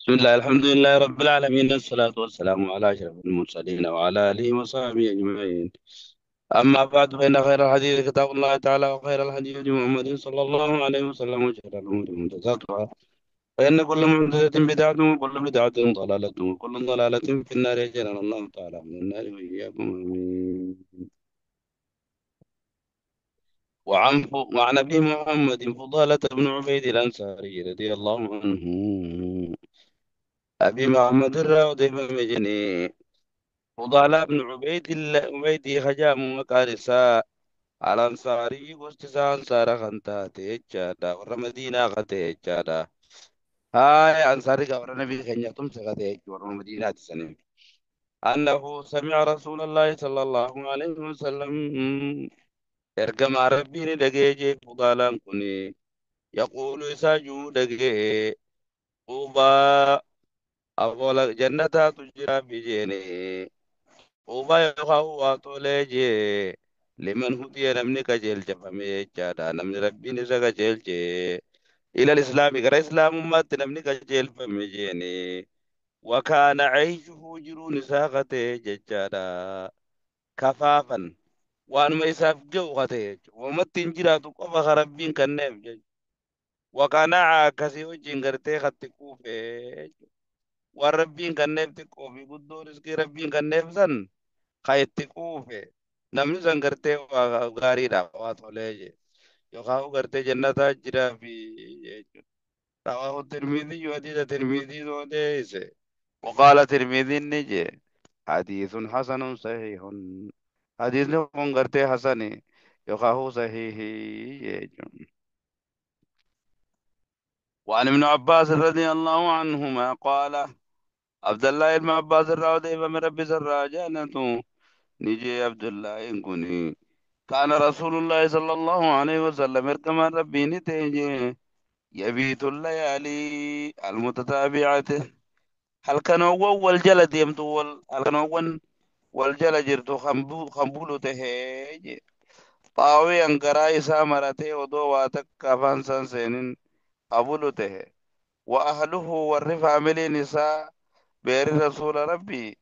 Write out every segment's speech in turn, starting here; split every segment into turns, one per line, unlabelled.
بسم الله، الحمد لله رب العالمين، الصلاة والسلام على أشرف المرسلين وعلى آله وصحبه أجمعين. أما بعد، فإن خير الحديث كتاب الله تعالى، وخير الهدي هدي محمد صلى الله عليه وسلم، وشر الأمور محدثاتها، فإن كل محدثة بدعة، وكل بدعة ضلالة، وكل ضلالة في النار. أجرنا الله تعالى من النار وإياكم، آمين. وعن أبي محمد فضالة بن عبيد الأنصاري رضي الله عنه، أبي محمد الراودي بن فضالة بن عبيد عبيد خجام وكارسا الأنصاري، وستسا أنصار خنتاتي جادا ور مدينة خنتاتي جادا. هاي أنصاري ور نبي خنيا تمسك خنتاتي ور مدينة سنة. أنه سمع رسول الله صلى الله عليه وسلم إرجم ربي دقيجي فضالا كني يقول ساجو دقي طوبى أول جنة تجرى بجيني طوبى يخوى طوليجي لمن هدي نمني كجيل جفمي جادا نمني ربي نسا كجيل جي إلى الإسلام كرا إسلام ما نمني كجيل فمجيني وكان عيشه جرون ساقته ججادا كفافا وأنما إساف جو غتي ومتين جراتو قفا خربين كنف جج وكان عاكسي وجين غرتي خط كوفي وربين كنف تكوفي قدو رزقي ربين كنف سن خيت كوفي نمني سن غرتي غاري دا واتولي يوخاو غرتي جنة جرا في رواه الترمذي وحديث الترمذي وديس. وقال الترمذي نجي حديث حسن صحيح، حديث كون غرتي حسن يوخاو صحيح. وعن ابن عباس رضي الله عنهما قال عبد الله بن عباس الراودي فمن ربي سراجانته نجي عبد الله إن كان رسول الله صلى الله عليه وسلم كما ربي نتيجي يبيت الليالي المتتابعة. هل كان هو والجلد يمتو هل كان هو والجلد جرتو خنبولو تهيجي طاوي أنقراي سامرتي ودو واتك فانسان سينين أبولو ته وأهله والرفع ملي نساء بير رسول ربي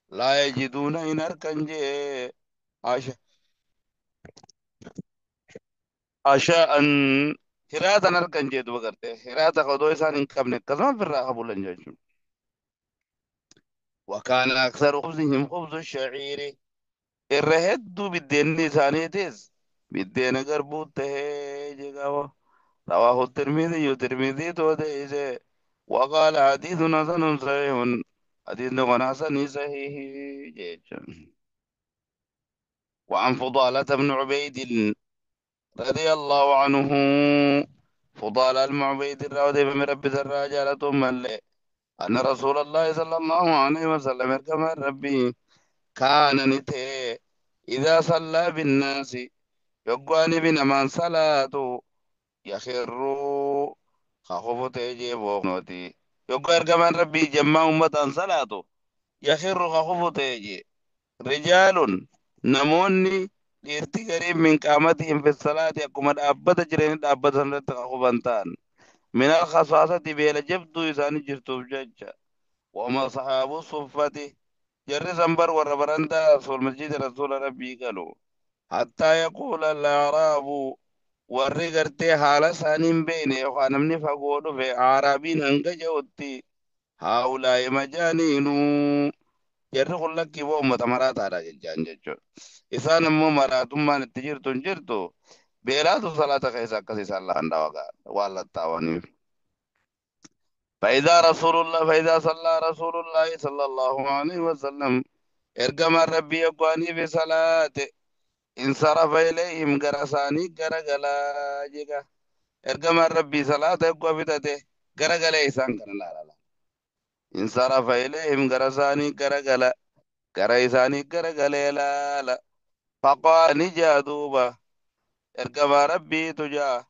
لا يجدون إن أركنجي عشاء هراتا نركنجي دوبرتي هراتا خدو إسان إن كم نكزمان في الراحة بولنجي. وكان أكثر خبزهم خبز الشعير الرهد بالدين ثانيتيز بالدين قربوت تهيجي. رواه الترمذي الترمذي توديزه. وقال حديث حسن صحيح، حديث حسن صحيح. وعن فضالة بن عبيد رضي الله عنه فضالة بن عبيد الرضي من رب الرجالة أن رسول الله صلى الله عليه وسلم كما ربي كان نته إذا صلى بالناس يقواني بنمان صلاته يخر خخوف تيجي بونوتي يقوى كمان ربي جمع أمة صلاته يخر خخوف تيجي رجال نموني dhiirti gariin min qaamatihim fi salaati akkuma dhaabbata jiranii dhaabbata sanarratti kakufan ta'an min alkhasaasati beela jabduu isaanii jirtuuf jecha wama sahaabu suffati jarri sanbar warra barandaa rasuul masjida rasuula rabbii galu hattaa yaquula al'aaraabu warri gartee haala isaanii hin beekne yookaan namni fagoo dhufe aaraabiin hanga jehutti haa'ulaa'i majaaniinuu jarri kun lakkii boo uummata maraataadha jechaan jechuudha. Isaan immoo maraatummaan itti jirtu hin jirtu beelaatu salaata keessa akkas isaan lahan dawagaa waan lattaawaniif. فإذا رسول الله فإذا صلى رسول الله صلى الله عليه وسلم إرجم ربي يقواني في صلاته انصرف إليهم غرساني غرغلا جيغا إرجم ربي صلاة يقوى فتته غرغلا إسان كان لا لا لا انصرف إليهم غرساني غرغلا غرساني غرغلا لا لا فقال نجا دوبا إرجم ربي تجا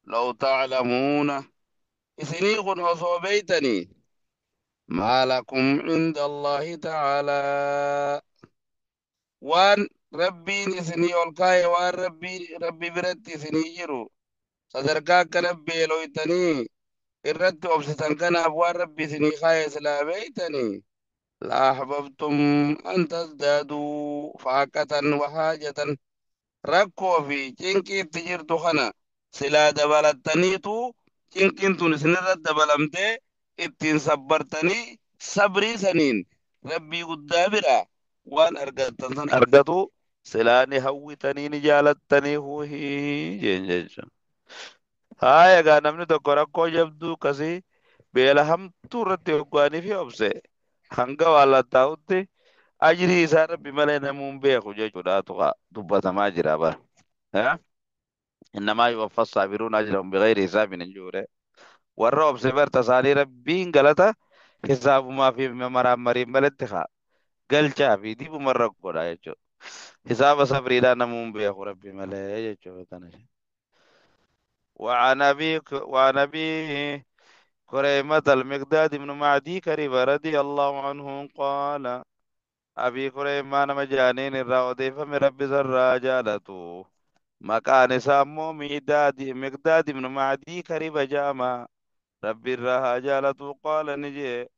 لو تعلمون إسني كن أصوبيتني ما لكم عند الله تعالى وان ربي إسني والكاي وان ربي ربي برت إسني جرو صدركا كنبي لويتني Irratti obsitan kanaaf waan Rabbi isinii kaaye silaa beeytanii la ahbabtum an tazdaaduu faaqatan wa haajatan rakkoo fi cinqiitti jirtu kana silaa dabalattaniitu cinqiin tun isinirra dabalamtee ittiin sabbartanii sabrii saniin Rabbii guddaa bira waan argattan san argatu silaa ni hawwitanii ni jaalattanii huuhii jeen jechuudha. Haa egaa namni tokko rakkoo jabduu akkasii beela hamtuu irratti hoggaanii fi obse hanga waan lattaa'utti ajrii isaa Rabbi malee namuu hin beeku jechuudhaatu dubbatamaa jira bara. Innamaa yuwaffa saabiruun ajrahum bighayri hisaabin hin jiru. Warra obse barta isaanii Rabbiin galata hisaabumaa fi maraammariin maletti haa galchaa fi dibumarra godha jechuudha. Hisaaba sabriidhaan namuu hin beeku Rabbi malee jechuudha. وعن أبي كريمة المقداد بن معدي كريب رضي الله عنه قال أبي كريمة مجانين الرأودي فمن ربي زر جالته مكان سامو ميداد مقداد بن معدي كريب جاما ربي الرها جالته قال نجي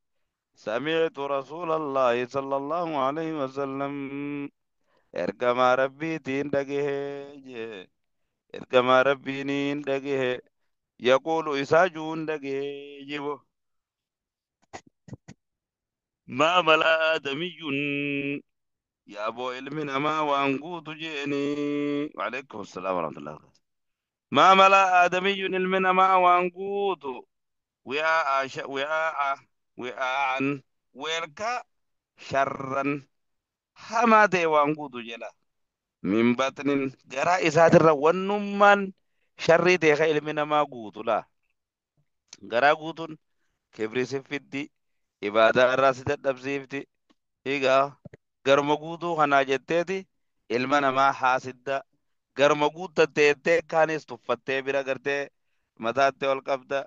سمعت رسول الله صلى الله عليه وسلم إرقما ربي تين دقه إرقما ربي نين دقه يقول إساجون دقه جيبه ما ملا آدمي يا أبو علمنا ما وأنقوت جئني وعليكم السلام ورحمة الله وبركاته. ما ملا آدمي علمنا ما وأنقوت وعاء وعاء ويركا شرا حما وأنقوت جلا من بطن جرى إسات ونمان شر تيخ علمنا ما قوت لا جرى قوت كبري سفدي إبادة الراس تدبسيفتي إيجا garma guutuu kanaa jetteeti ilma namaa haasidda garma guuttattee kaanis tuffattee bira gartee mataatti ol qabda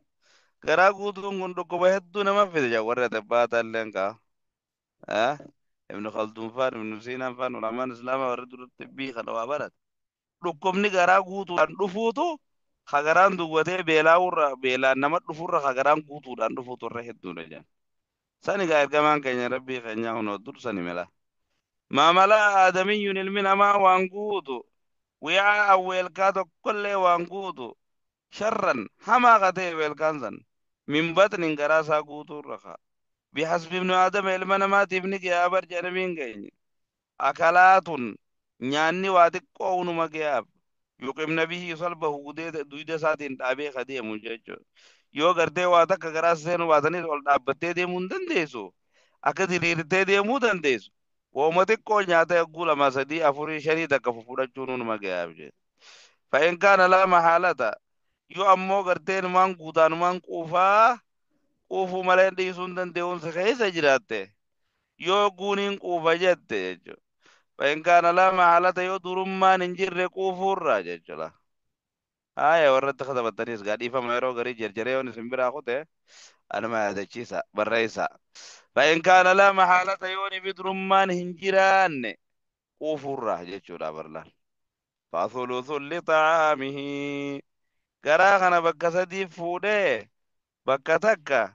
garaa guutuun kun dhukkuba hedduu nama fide jaa warra tabbaata illeen kaa Ibn Khaldun faan Ibn Siinaan faan ulamaan islaamaa warra duratti bii kana waa barate dhukkubni garaa guutuudhaan dhufuutu hagaraan duwwatee beelaa'urra beelaan nama dhufurra hagaraan guutuudhaan dhufuutu irra hedduudha jaan sani gaa ergamaan keenya rabbii keenyaa hunoo dursani mela ما ملا آدمي ilmi namaa waan guutu وعاء weelkaa tokkollee waan guutu شرا hamaa katee weelkaan san من بطن garaasaa guutuurra kaa بحسب ابن آدم ilma namaatiif ni gayaa bar jedhamiin geenye akalaatun nyaanni waa xiqqoo unuma gayaaf yuqimna bihi salbahu duyda isaatiin dhaabee ka deemu jechuudha yoo gartee waa takka garaa seenuu baatanii ol dhaabbattee deemuu hin dandeessu akka diriirtee deemuu dandeessu wooma xiqqoo nyaata egguu lama sadii afurii shanii takka fudhachuun unuma gayaaf jedhe فإن كان لا محالة yoo ammoo gartee numaan guutaanumaan quufaa quufuu malee dhiisuu hin danda'uun si keessa jiraatte yoo guuniin quufa jette jechuudha. فإن كان لا محالة yoo durummaan hin jirre quufuurraa jechuudha. Haaya warratti katabattanis gaa dhiifama yeroo garii jarjaree yoon isin biraa kute anuma yaadachiisa barreessa. فإن كان لا محالة yoo ni durummaan hin jiraanne quufuurraa jechuudha barlaan. فثلث لطعامه garaa kana bakka sadii fuudhee bakka takka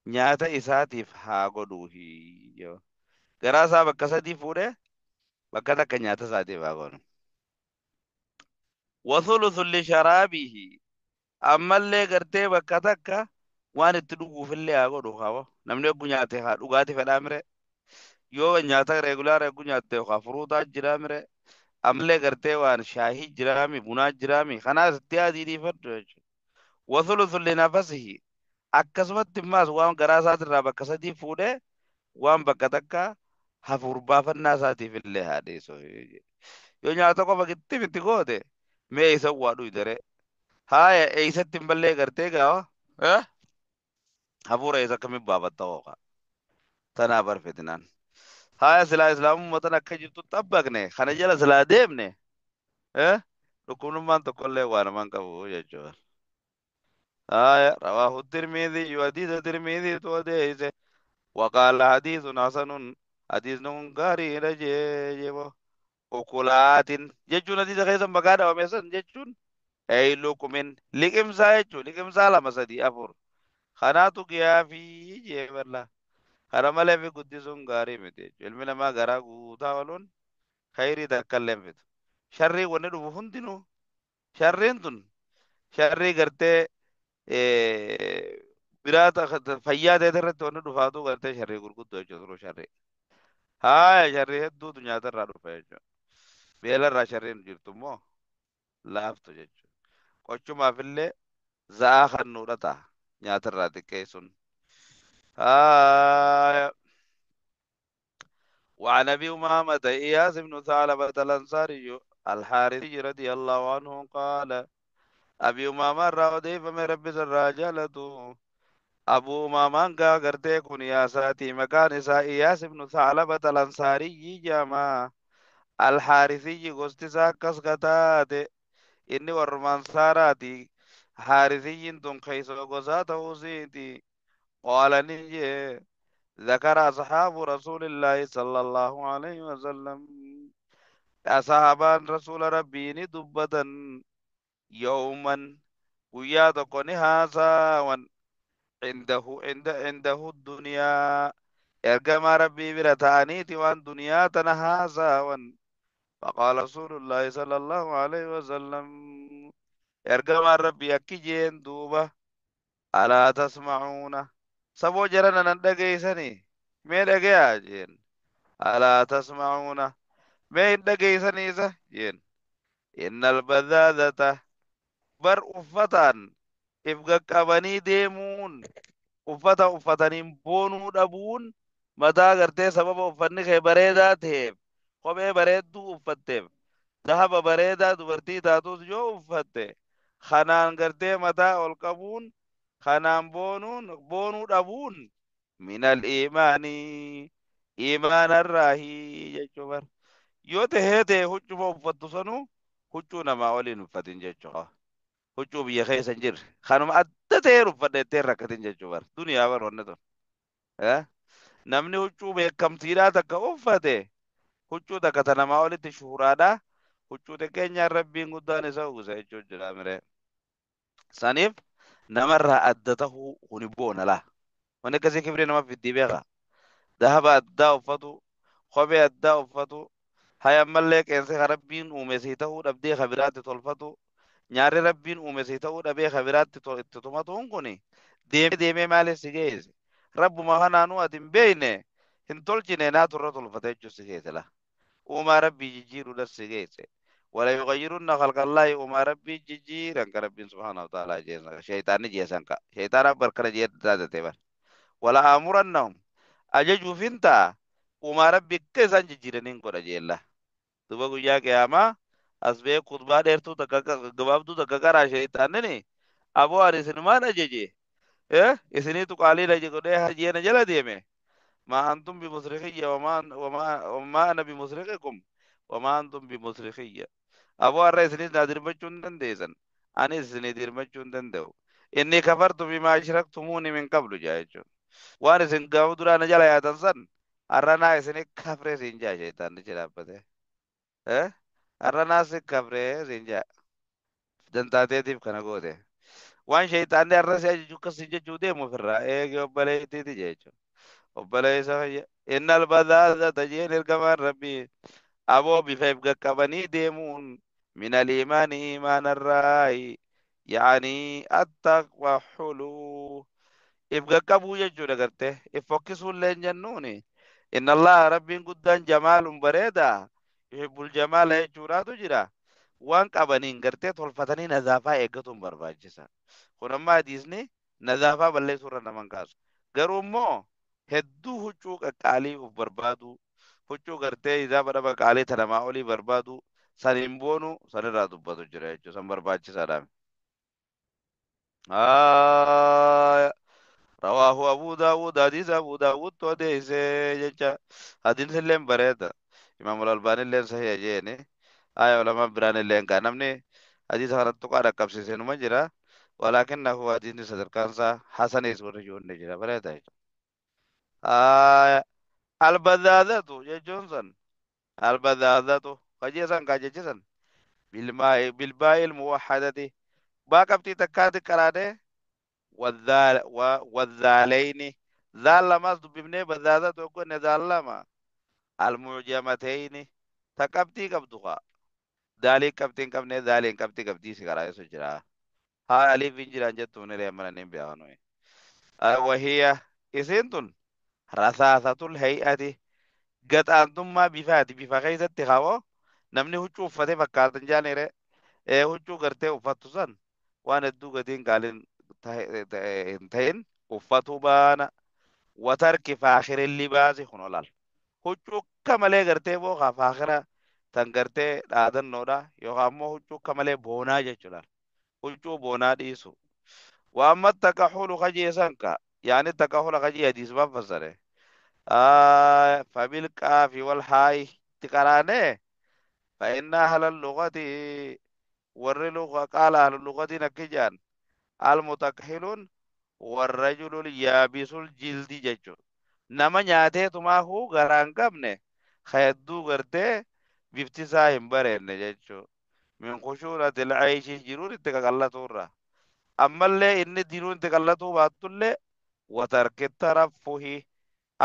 nyaata isaatiif haa godhuufi. Garaa isaa bakka sadii fuudhee bakka takka nyaata isaatiif haa godhu. وثلث لشرابه ammallee gartee bakka takka waan itti dhuguufillee haa godhu haa namni eeggu nyaate haa dhugaatii fedhaa mire yoo nyaata regular eeggu nyaatte haa furuutaa jiraa mire ammallee gartee waan shaahii jiraami bunaa jiraami kanaas itti adii dhiifadhu jechuudha. وثلث لنفسه akkasumatti immaas waan garaa isaatirraa bakka sadii fuudhee waan bakka takka hafuur baafannaa isaatiif illee haa dhiisu. Yoo nyaata qofa gitti itti goote mee isa waa dhuytere haaya eeysatti hin ballee gartee gaawa hafuura isa akkamiin baafatta hooqa tanaa barfetinaan. Haaya silaa islaamummaa tan akka jirtu xabbaqne kana jala silaa deemne dhukkubnummaan tokkollee waa namaan qabu jechuudha. آية رواه الترمذي وحديث الترمذي توديس وقال حديث حسن حديث غاري رجيبه أكلات جتون حديث خيسا مقادة وميسان جتون أي لكم لكم سا جتون لكم سا لما سدي أفور Kanaatu giyaafii jee balla. Kana malee fi guddisuun gaarii miti jechuudha. Ilmi namaa garaa guutaa ooluun khayrii takka illee hin fidu. Sharrii wanni dhufu hundinuu sharriin tun sharrii gartee biraa fayyaa ta'e irratti wanni dhufaatu gartee sharrii gurguddoo jechuudha turuu sharrii. Haaya sharrii hedduutu nyaatarraa dhufa jechuudha. Beelarraa sharriin jirtu immoo laaftu jechuudha. Qochumaafillee za'aa kan nuudha ta'a nyaatarraa xiqqeessuun. Haaya. وعن أبي أمامة إياس بن ثعلبة الأنصاري الحارثي رضي الله عنه قال أبي أمامة راودي فمن ربي الرجالة أبو أمامة قا كن يا ساتي مكان إياس بن ثعلبة الأنصاري جاما الحارثي قست ساكس قتات إني ورمان ساراتي حارثي تن خيسو قساته سيتي قال نجي ذكر أصحاب رسول الله صلى الله عليه وسلم أصحابان رسول ربي دبة يوما guyyaa tokko ni haasawan عنده عند عنده الدنيا ergamaa rabbii bira ta'aniiti waan duniyaa tana haasawan. فقال رسول الله صلى الله عليه وسلم ergamaan rabbii akki jeen duuba ألا تسمعون saboo jarana nan dhageeysanii mee dhageyaa jeen ألا تسمعون mee hin dhageeysanii isa jeen إن البذاذة bar uffataan if qaqqabanii deemuun uffata uffataniin boonuu dhabuun mataa gartee sababa uffanni kee bareedaa ta'eef kophee bareedduu uffatteef dahaba bareedaa dubartii taatus yoo uffatte kanaan gartee mataa ol qabuun kanaan boonuun boonuu dhabuun من الإيمان iimaanarraahii jechuu bar yoo tahee ta'e huccuma uffattu sanuu huccuu namaa oliin uffatin jechuudha. Huccuu biyya keessa hin jirre kanuma adda ta'een uffadha jettee hin rakkatin jechuu bar duniyaa bar wanni tun. Namni huccuu beekamtiidhaa takka uffate huccuu takka ta namaa olitti shuhuraadhaa huccuu xiqqeenyaan rabbiin guddaan isa uwwisa jechuu jira miree. Saniif namarraa adda tahuu kuni boona laa. Wanni akkasii kibrii nama fiddii beekaa. Dahaba addaa uffatu, kophee addaa uffatu, haya ammallee qeensa ka rabbiin uume sii ta'uu dhabdee ka biraatti tolfatu, nyaarri rabbiin uume sii ta'uu dhabee ka biraatti itti tumatuun kuni deemee deemee maaliif si geesse? Rabbuma kanaanuu ati hin beekne hin tolchine naatu irra tolfate jechuun si geesse la. Uumaa rabbii jijjiiruudhaaf si geesse. وليغيرن خلق الله uumaa rabbii jijjiiran ka rabbiin سبحانه وتعالى jeesan shaytaanni jeesan ka shaytaana barkana jee taate bar. ولآمرنهم ajajuufin ta'a uumaa rabbii akka isaan jijjiiraniin godha jeella. Duba guyyaa qiyaamaa as ba'ee khutbaa dheertuu takka gabaabduu takka qaraa shaytaannini aboo ani isinumaan ajaje isiniitu qaalii godhee hajeena jala deeme ما أنتم بمصرخي وما أنا بمصرخكم وما أنتم بمصرخي aboo har'a isinis naa dirmachuu hin dandeessan anis isinii dirmachuu hin danda'u إني كفرت بما أشركتموني من قبل jaa jechuudha. Waan isin gaafa duraa na jala yaatan san har'a naa isinii kafree siin jaa shaytaanni dhaabbate. Har'a naa si kafree siin jaa dantaateetiif kana goote. Waan shaytaanni har'a si ajaju akkas siin jechuu deemu ofirraa eegi obboleettiiti jechuudha. Obboleessa fayya. إن البذاذة jeen ergamaan rabbii aboo bifa if qaqqabanii deemuun من الإيمان iimaanarraayi يعني التوحل if qaqqabuu jechuudha gartee if fokkisuullee hin jennuuni. إن الله rabbiin guddaan جمال bareeda يحب الجمال jechuudhaatu jira. Waan qabaniin gartee tolfatanii nazaafaa eeggatuun barbaachisa. Kun amma hadiisni nazaafaa balleessuu irra naman kaasu. Garuu immoo hedduu huccuu qaqqaalii uf barbaadu huccuu gartee hijaaba dhaba qaalii ta namaa olii barbaadu saniin boonu sanirraa dubbatu jira jechuudha. San barbaachisaadha. رواه أبو داود حديث أبو داود odeesse jecha hadiisni illee bareeda. Imaam Al-Albaani illee sahiha jeeni. Aya ulamaa biraan illee kan namni hadiisa kanatti tuqaa dhaqqabsiise numa jira. ولكنه hadiisni sadarkaan isaa hasanis warri jiru ni jira bareeda jechuudha. البذاذة jechuun san البذاذة kajeesan kajechisan بالماء بالباء الموحدة baa qabxii takkaati qaraadee والذال والذالين ذال لما دببني بذاذة تكون ذال لما المعجمتين تكبتي قبضها ذلك كبتين كبني ذالين كبتي كبتي سكرا يسجرا ها ألف إنجران جتون لي من نبيانوي وهي إسنتن رثاثة الهيئة قد أنتم ما بفات بفخيزة تخاو نمني هجو فتي فكاتن جانيره huccuu gartee uffattu san waan hedduu gatiin qaaliin hin ta'in uffatuu baana watarki faakhira libaasi kun olaal huccuu akka malee gartee bookaa faakhira tan gartee dhaadannoodha yookaan ammoo huccuu akka malee boonaa jechuudha huccuu boonaa dhiisu وأما التكحل خجي سنكا يعني التكحل خجي حديث ما فسره فبالكاف والحاي تقرانه فإن أهل اللغة ور لغة قال أهل اللغة نكجان المتكحل والرجل اليابس الجلد ججو نما nyaatee tumaahu garaan qabne hedduu gartee bifti isaa hin bareedne jechuu min khushuunati alcayshi jiruun itti qaqallatuurra ammallee inni jiruun itti qallatuu baattullee watarki tarafuhi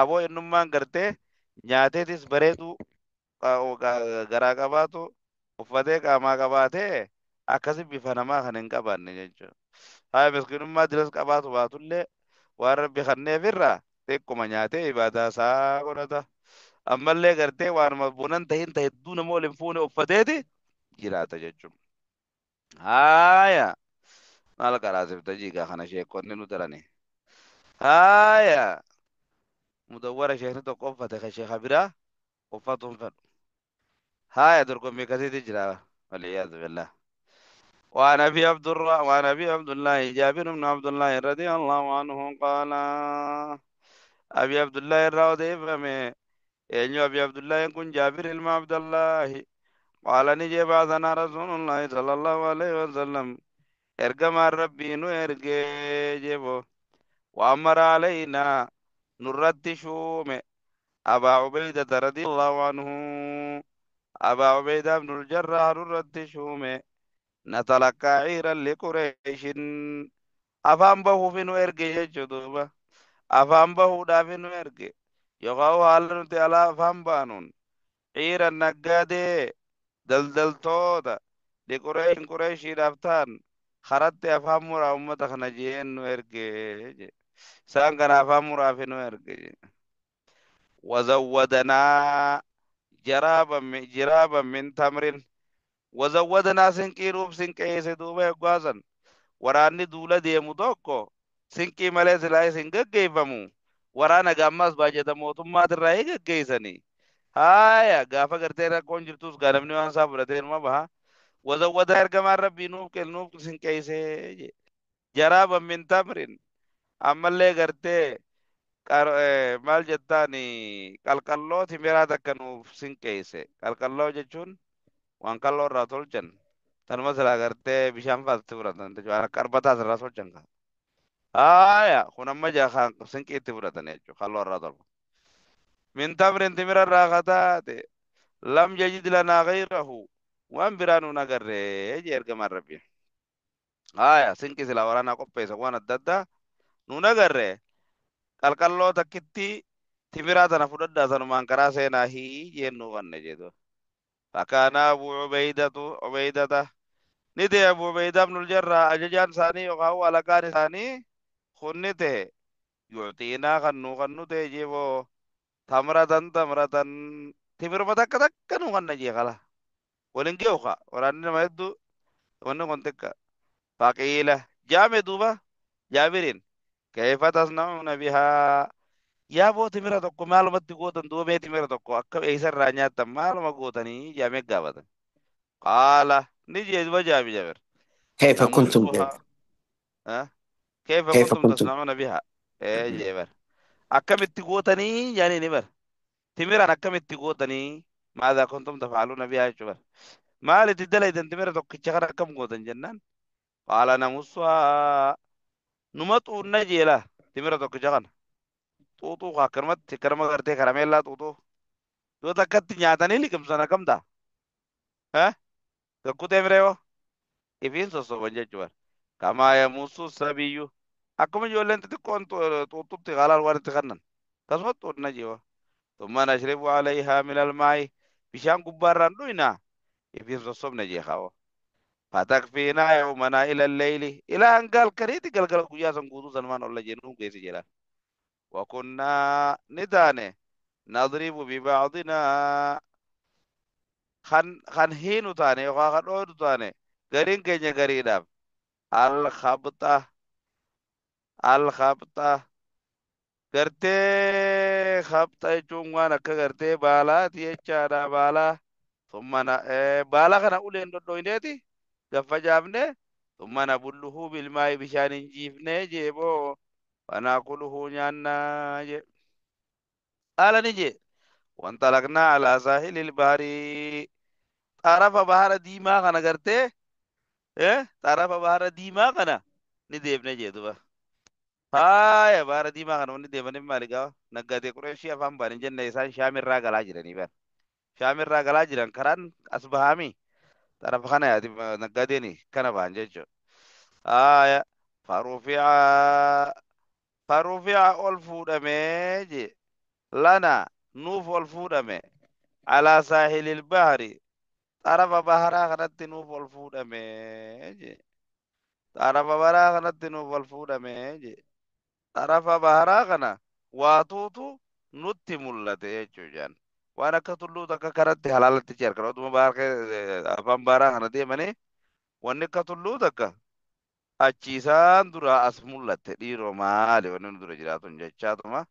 aboo innummaan gartee nyaateetis bareeduu garaa qabaatu uffatee qaamaa qabaatee akkasi bifa namaa kan hin qabaanne jechuudha. Haa miskiinummaa diras qabaatu baatullee waan rabbi kanneefirraa xiqquma nyaatee ibaadaa isaa godhata. Ammallee gartee waanuma bunan tahin ta hedduu nama waliin fuune uffateeti jiraata jechuudha. Haaya maal qaraasifta jiigaa kana sheekonni nu darani. Haaya mudawwara sheekni tokko uffate ka sheeka biraa uffatuun fedhu. Haaya dorgommii akkasiitu jira waliyyaadu billah. وعن ابي عبد وعن ابي عبد الله جابر بن عبد الله رضي الله عنه قال ابي عبد الله الراودي فمي انيو ابي عبد الله كن جابر بن عبد الله قال نجي بعثنا رسول الله صلى الله عليه وسلم ارجم ربي نو ارجي وامر علينا نرد شوم ابا عبيدة رضي الله عنه ابا عبيدة بن الجراح نرد شوم نتلقى عيرا لقريش afaan bahuufi nu erge jechuu duuba afaan bahuudhaafi nu erge yookaan haala nuti alaa afaan baanuun ciiran naggaadee daldaltoota liqureeshin qureeshiidhaaf ta'an karatti afaan muraa ummata kana jeen nu erge isaan kana afaan muraafi nu erge wazawwadanaa jiraaban min tamrin wazawwadanaa sinqiiruuf sinqeesse duuba eggaasan waraanni duula deemu tokko sinqii malee silaa isin gaggeeffamu waraana gaammas baajata mootummaatirraa hin gaggeessanii haaya gaafa gartee rakkoon jirtus gaa namni waan isaa fudhatee numa baha wazawwada ergamaan rabbii nuuf kennuuf sinqeessee jaraaban min tamrin ammallee gartee maal jettaani qalqalloo timiraa takka nuuf sinqeesse qalqalloo jechuun waan qalloo irraa tolchan tanuma silaa gartee bishaan faatti fudhatan jechuudha akka arbataa irraa tolchan ka haaya kun amma jaa sinqiitti fudhatan jechuudha qalloo irraa tolfa min tamrin timira irraa kataate lam yajid lanaa ghayrahu waan biraa nuun agarree jee ergamaan rabbii haaya sinqi silaa waraanaa qopheessa waan adda addaa nuun agarree qalqalloo takkitti timiraa tana fudhadhaa sanumaan karaa seenaa hii jennuu kanne jedhu فكان أبو عبيدة عبيدة ندي أبو عبيدة بن الجراح أججان ثاني وهو على كان ثاني خنته يعطينا خنو خنو تجيبو تمرة تمرة تمر متك تك نو خن جي خلا ولنجيوخا وراني ما يدو ونو كنتك فقيل جامع دوبا جابرين كيف تصنعون بها yaa boo timira tokko maalumatti gootan duuba mee timira tokko akka eessarraa nyaattan maaluma gootanii jaamee gaafatan qaala ni jee duba jaami jabir
كيف كنتم
namussuha كيف
كيف
كنتم
كنتم
تصنعون بها ee jee bar akkamitti gootanii jaanii ni bar timiraan akkamitti gootanii ماذا كنتم تفعلون بها jechuu bar maal itti dalaytan timira tokkicha kana akkam gootan jennaan qaala namussuha numa xuunna jeela timira tokkicha kana xuuxuu akkanumatti akkanuma gartee karameellaa xuuxuu yoo takkatti nyaatanii liqimsan akkam ta'a gakkutee mireewoo ifiin sossoban jechuudha kamaa yamussu sabiyyu Akkuma ijoolleen xixiqqoon xuuxxutti qaalaal waan itti kennan akkasuma xuuxna jewa. ثم نشرب عليها من الماء bishaan gubbaarraan dhuyna ifiin sossobna jee kaawwa. فتكفينا يومنا إلى الليل إلى أن قال كريتي قال قال قياسا قوتو سلمان الله جنون قيس جلال. وكنا نداني نضرب ببعضنا خن خن هينو تاني وخا خن تاني قرين كينيا قرينا الخبطة الخبطة gartee خبطة jechuun waan akka gartee baalaati jechaadha baalaa. ثم baala kana uleen dhodhoyneeti gaffacaafne ثم نبله بالماء bishaan hin jiifne jeeboo فنأكله nyaannaa je. قال ni je وانطلقنا على ساحل البحر xarafa bahara diimaa kana gartee xarafa bahara diimaa kana ni deemne jee duba. Haaya bahara diimaa kana wanni deemaniif maali gaafa naggaatee Qureeshii afaan baan hin jenne isaan shaamirraa galaa jiranii bara. Shaamirraa galaa jiran karaan as bahaami xarafa kana yaati naggateeni kana bahan jechuudha. Haaya farufi'a farufi'a ol fuudhamee je lana nuuf ol fuudhame alaa saahilil bahri xarafa baharaa kanatti nuuf ol fuudhamee je xarafa baharaa kanatti nuuf ol fuudhamee je xarafa baharaa kana waatuutu nutti mul'ate jechuudhaan waan akka tulluu takka kanatti halaalatti argama oduma bahar afaan baharaa kana deemanii wanni akka tulluu takka achi isaan dura as mul'atte dhiiroo maali wanni nu dura jiraatun jechaatuma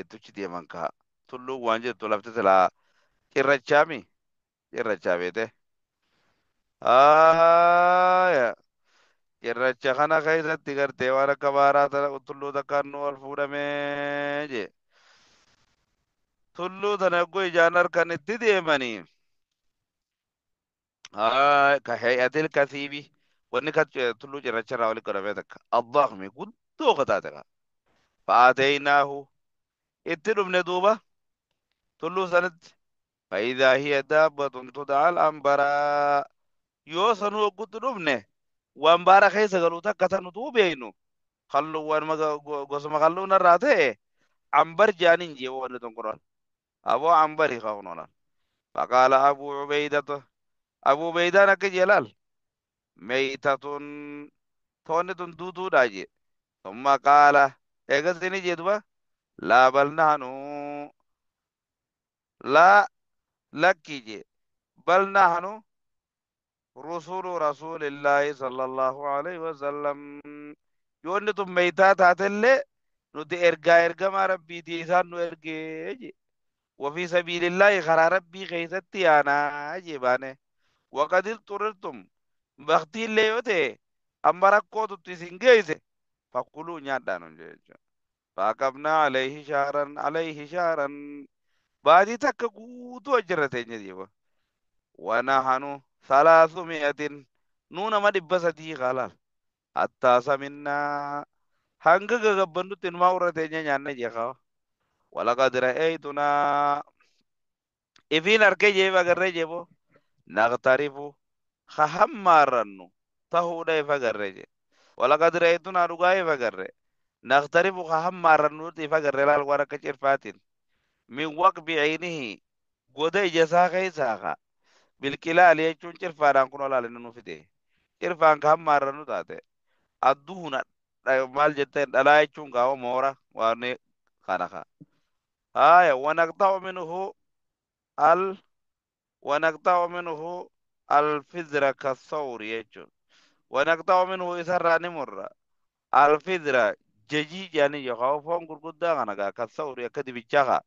ittuchi deeman ka'a tulluu waan jettu lafti silaa cirrachaami cirrachaa beete haaya cirracha kana keessatti gartee waan akka baharaa tulluu takkaan nu ol fuudhamee je tulluu tana yogguu ijaan harkan itti deemanii ka hay'atil kasiibi wanni ka tulluu cirracha irraa walitti godhamee takka addaaqmi guddoo kataate ka fa'aateynaahu itti dhufne duuba tulluu sanatti فإذا هي دابة تدعى الأنبراء yoo sanuu hoggutti dhufne waan baara keessa galu takka tan utuu beeynu kalluu waan gosuma kalluu narraa ta'e ambar jaaniin jee wanni tun kunoon aboo ambari kakunoon. فقال أبو عبيدة أبو عبيدة akka jelaal ميتة toonni tun duutuudha jee. ثم قال eegas inni jee duba لا بل نحن لا lakki jee بل نحن رسول رسول الله صلى الله عليه وسلم yoo inni tun meeytaa taatellee nuti ergaa ergamaa rabbiiti isaan nu ergee je. وفي سبيل الله karaa rabbii keessatti yaanaa jee baane. وقد اضطررتم baktiillee yoo ta'e amma rakkootutti isin geeyse فكلوا nyaadhaa nun jechuudha. فأقمنا عليه شهرا عليه شهرا baatii takka guutuu achirra teenye jeeba. ونحن 300 nuu nama 300 qaalaal حتى سمنا hanga gagabbannutti inumaa irra teenya nyaanne jee qaba. ولقد رأيتنا ifiin arkee jeeba agarree jeebo نغترف kahammaarrannu tahuudha if agarree jee. ولقد رأيتنا dhugaa if agarre نغترف kahammaarrannu if agarre laal waan akka cirfaatiin من وقب عينه goda ija isaa keessaa ka bilqilaali jechuun cirfaadhaan kun olaal inni nu fide cirfaan ka hammaarrannu taate adduhuna maal jetteen dhalaa jechuun gaawa moora waan kana ka haya ونقطع منه ال ونقطع منه الفذر كالثور jechuun ونقطع منه isarraa ni murra الفذر jajii jedhanii yookaan foon gurguddaa kana gaa كالثور akka dibichaa kaa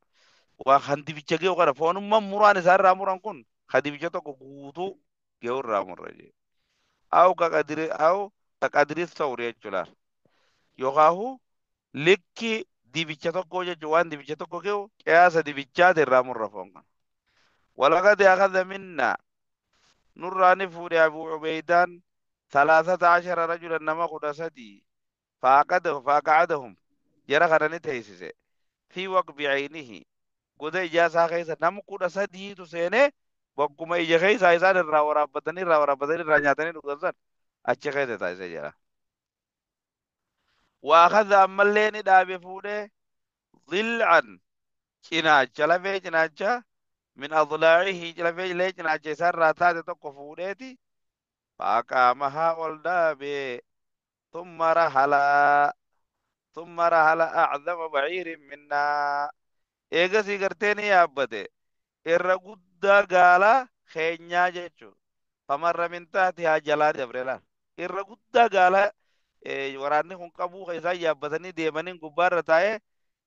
waa kan dibicha ge'u kana foonummaan muraan isaarraa muran kun ka dibicha tokko guutuu ge'u irraa murra jee أو كقدر أو كقدر الثور jechuudha yookaan likki dibicha tokko jechuun waan dibicha tokko ge'u qiyaasa dibichaati irraa murra foon kana. ولقد أخذ منا nurraa ni fuudhe أبو عبيدان 13 رجلا nama 13 فأقعدهم jara kana ni teessise في وقب عينه goda ijaa isaa keessa nama 13tu seenee bakkuma ija keessa isaan irraa waraabbatanii irraa waraabbatanii irraa nyaatanii dhugan san achi keessa taasisee jira. وأخذ أما اللي ندابي فوده ضلعا cinaacha lafee cinaacha من أضلاعه lafee illee cinaacha isaarraa taate tokko fuudheeti فأقامها ol dhaabe ثم رحل ثم رحل أعظم بعير منا eegasii gartee ni yaabbate irra guddaa gaala keenyaa jechuudha. فمر من تحتها jalaa dabre laal irra guddaa gaala waraanni kun qabuu isaan yaabbatanii deemanii gubbaarra taa'ee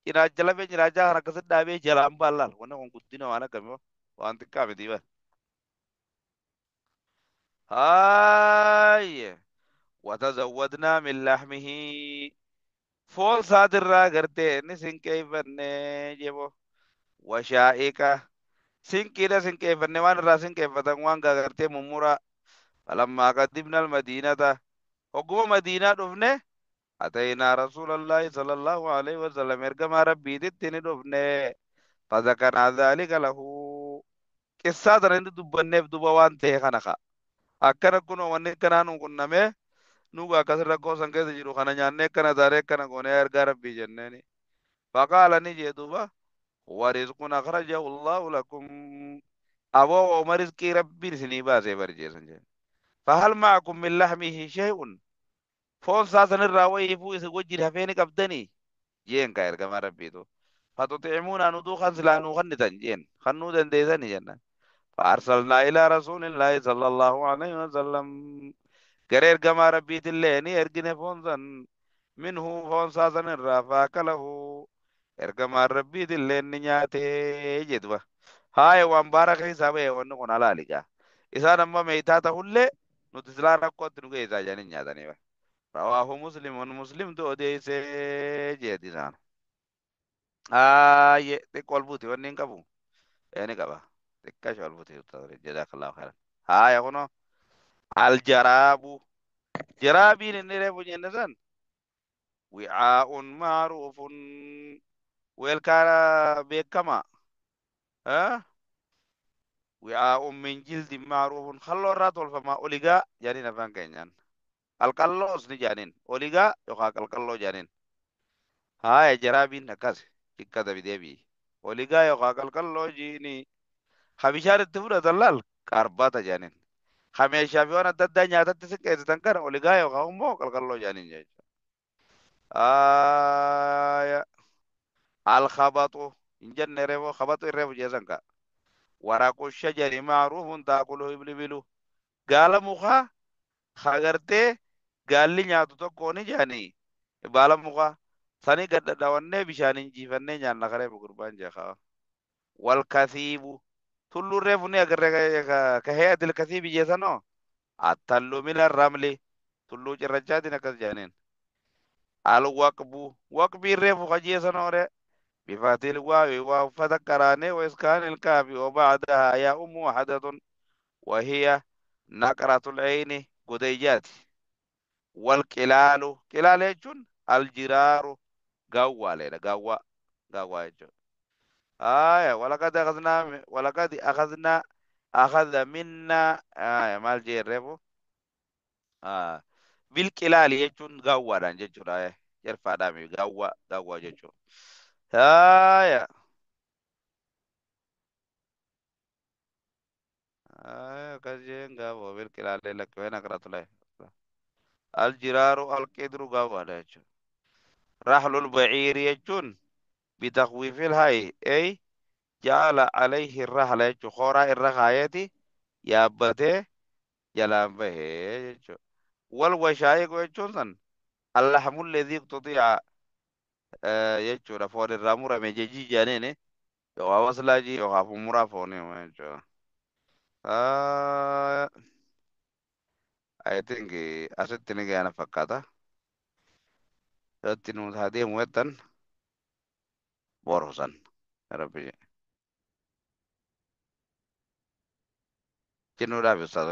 cinaacha lafee cinaachaa kan akkasitti dhaabee jalaan baallaal wanni kun guddina waan akkamii waan xiqqaa miti bara. Haayye وتزودنا من لحمه foon isaatirraa gartee inni sinqeeffanne jebo وشائكه sinqiidha sinqeeffanne waan irraa sinqeeffatan waan gartee mummuraa فلما قدمنا المدينة hogguma madiinaa dhufne أتينا رسول الله صلى الله عليه وسلم ergamaa rabbiititti ni dhufne فذكرنا ذلك له qissaa tana inni dubbanneef duba waan ta'e kana ka akkana kunoo wanni akkanaa nu qunname nuga akkas rakkoo san keessa jiru kana nyaannee akkana taaree akkana goonee ergaa rabbii jenneeni فقال ni jee duba هو رزق أخرجه الله لكم aboo oma rizqii rabbiin isinii baasee barjeessan jeen فهل معكم من لحمه شيء foon isaa sanirraa wayiifuu isin wajjin hafee ni qabdanii jeen ka ergamaa rabbiitu فتطعمونا nutuu kan silaa nuu kennitan jeen kannuu dandeessanii jennaan فأرسلنا إلى رسول الله صلى الله عليه وسلم gara ergamaa rabbiitillee ni ergine foon san منه foon isaa sanirraa فأكله ergamaan rabbiitillee ni nyaatee jedhuba haaya waan baara keessaa ba'e wanni kun halaaligaa isaan amma meeytaa ta'ullee nuti silaa rakkootti nu geessaa jedhanii nyaatanii bara رواه مسلم muslimtu odeessee jedhi isaan haayye xiqqoo ol buuti wanni hin qabu ni qaba xiqqasho ol buuti جزاك الله خيرا haaya kunoo الجراب jaraabiin inni reefu jenne san وعاء معروف weelkaa beekamaa وعاء من جلد معروف khalloo irraa tolfamaa oligaa jedhaniin afaan keenyaan qalqalloos ni jedhaniin oligaa yookaan qalqalloo jedhaniin haaya jaraabiin akkas xiqqata bideebii oligaa yookaan qalqalloo jiini ha bishaan itti fudhatan laal qarbata jedhaniin ha meeshaa fi waan adda addaa nyaatatti siqqeessitan kana oligaa yookaan immoo qalqalloo jedhaniin jechuudha. Haaya الخبط hin jenne reefu خبط reefu jeesan ka ورق الشجر معروف تأكله الإبل gaala mukaa hagartee gaalli nyaatu tokko ni jedhanii baala mukaa sanii gad dhadhawannee bishaaniin jiifannee nyaanna karee gurbaan jeekaa والكثيب tulluu reefu ni agarre كهيئة الكثيب jeesanoo التل من الرمل tulluu cirrachaatiin akkas jedhaniin الوقب waqbii reefu kajeesanoo re بفتح الواو وفتح قرانه وإسكان الكاف وبعدها ياء موحدة وهي نقرة العين قديجات والقلال قلال jechuun الجرار قوى لنا قوى قوى jechuun آية ولقد أخذنا أخذ منا آية maal jee reefu آه بالقلال jechuun gawwaadhaan jechuudha آية jarfaadhaan gawwa gawwa jechuun آية آية كجين قوى بالقلال لك وين نقرة العين الجرار القدر gawwaadha jechuun رحل البعير jechuun بتخفيف الهاء أي جعل عليه الرحل jechuun kooraa irra kaayeeti yaabbatee jalaan bahee jechuudha. والوشائق jechuun san اللحم الذي اقتطع jechuudha foon irraa murame jejii jedhaniini yookaan waslaajii yookaan muraa foonii jechuudha. I think asitti ni gaana fakkaata. Itti nuti haa deemu jettan boru san. Rabbi jennuudhaaf ustaas.